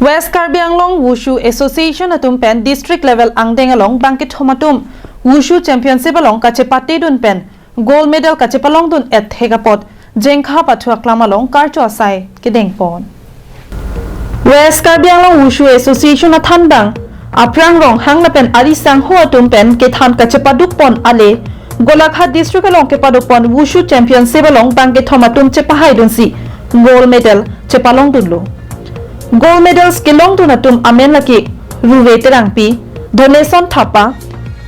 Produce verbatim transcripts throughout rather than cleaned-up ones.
West Karbi Anglong Wushu Association atum pen district level angdeng along bangkethom atum Wushu Championship along kachepatedun pen gold medal kachepalongdun ethek apot Jengkha pathu aklam along karcho asai kedengpon. West Karbi Anglong Wushu Association athanbang Aprang Ronghang lapen ari sangho atum pen kethan kachepadukpon ale Golaghat district along kepadukpon Wushu Championship along bangkethom atum chepahaidunsi gold medal chepalongdunlo. Gold medals kelongdun atum amen lake Ruve Terangpi, Doneson Thapa,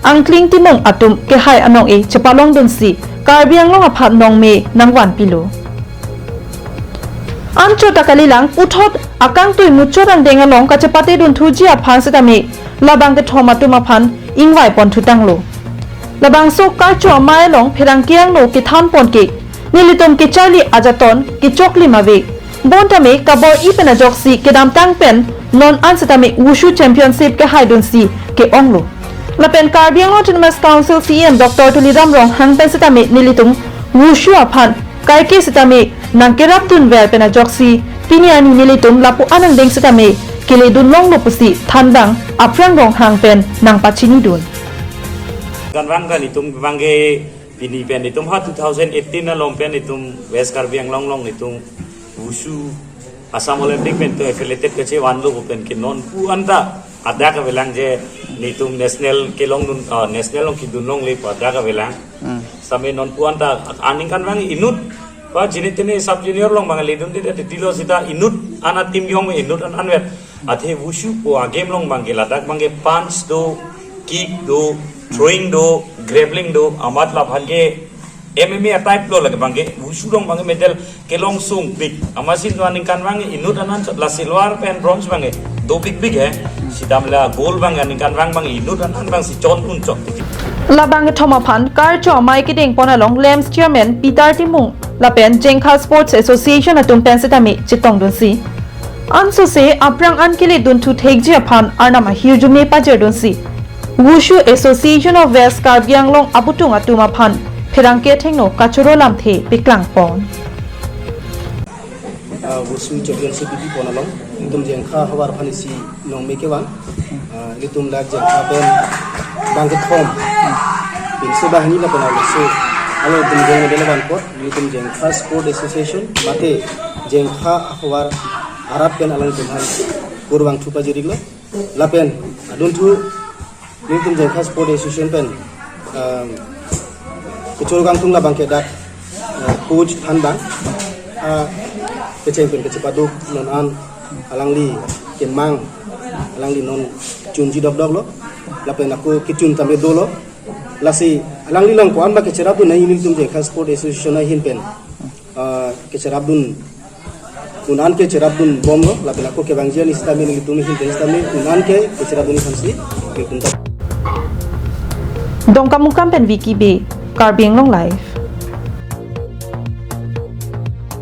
Angkling Timung atum kehai anong-e chepalongdunsi Karbi Anglong aphan nongme nangvanpilo. Anchot ta kalilang puthot akangtui muchot angdeng along kachepatedun thuji aphan setame labangkethom atum aphan ingvaipon thutanglo. Labangso karcho amei along pherangke angno kethanpon ke nelitum kecharli ajaton kechoklim ave. Bontame kabor-i pen ajoksi kedamtang pen non an setame Wushu Championship kehaidunsi ke-onglo. Lapen Karbi Anglong Autonomous Council C E M Doctor Tuliram Ronghang pen setame nelitum Wushu aphan kaike setame nangkerapdunver pen ajoksi pini arni nelitum lapu-an angdeng setame keledunlonglo pusi thanbang Aprang Ronghang pen nangpachinidun. Kan bang kan itum bang ke pini pen itum ha two thousand eighteen along pen itum West Karbi Anglong along itum Wushu Assam Olympic pen to affiliated kachevanlo pen ke nonpu anta adak avelang je nelitum national kelongdun, ah, national along kedunlongle pu adak avelang. Hmm. Same nonpu anta aningkanvang inut pa jini tini sub junior along bang ledunde titilo sita inut an a-team yong inut an anvet. Athe Wushu pu a-game along bang ke ladak bang ke punch do, kick do, throwing do, grappling do, amat labang ke M M A a-type lo lake bang ke, Wushu along bang ke medal kelong sungpik. Amatsi do aningkanvang inut an anchot la silver pen bronze bang ke dopikpik he. Sitame la gold bang ke aningkanvang bang inut an anvangsi chondun chok. Labangkethom aphan karcho amei kedengpon along LAMPS Chairman Peter Timung lapen Jengkha Sports Association atum pen setame chetongdunsi ansose aphrang an keledunthu thekji aphan arnam ahirjume pajirdunsi Wushu Association of West Karbi Anglong abutung atum aphan pherangke athengno kachoro lamthe peklangpon. Ah, Wushu Championship pipon along, itum Jengkha ahavar aphan isi nongme kevan. Ah, itum lak Jengkha pen bangkethom, pinso banghini lapen arloso, alo itum gold medal vanpo, itum Jengkha Sport Association mate Jengkha ahavar arat pen alangtum aphan kurvangthu pajir-iklo. Lapen adunthu nelitum Jengkha Sport Association pen, um, kechoro kangtung labang ke dak, uh, coach thanbang, uh, kecheng pen kechepaduk non an alangli kemang, alangli non chunji dokdoklo, lapen ako kechun tame dolo, lasi alangli along ko-an bang kecherapdun nangji nelitum Jengkha Sport Association ahin pen, uh, kecherapdun un an ke cherapdunbomlo, lapen ako kevangji arni sitame nelitum ahin pen sitame un an ke kecherapdun aphansi kekunta. Dongkamukam pen Vicky Bey, Karbi Anglong Live.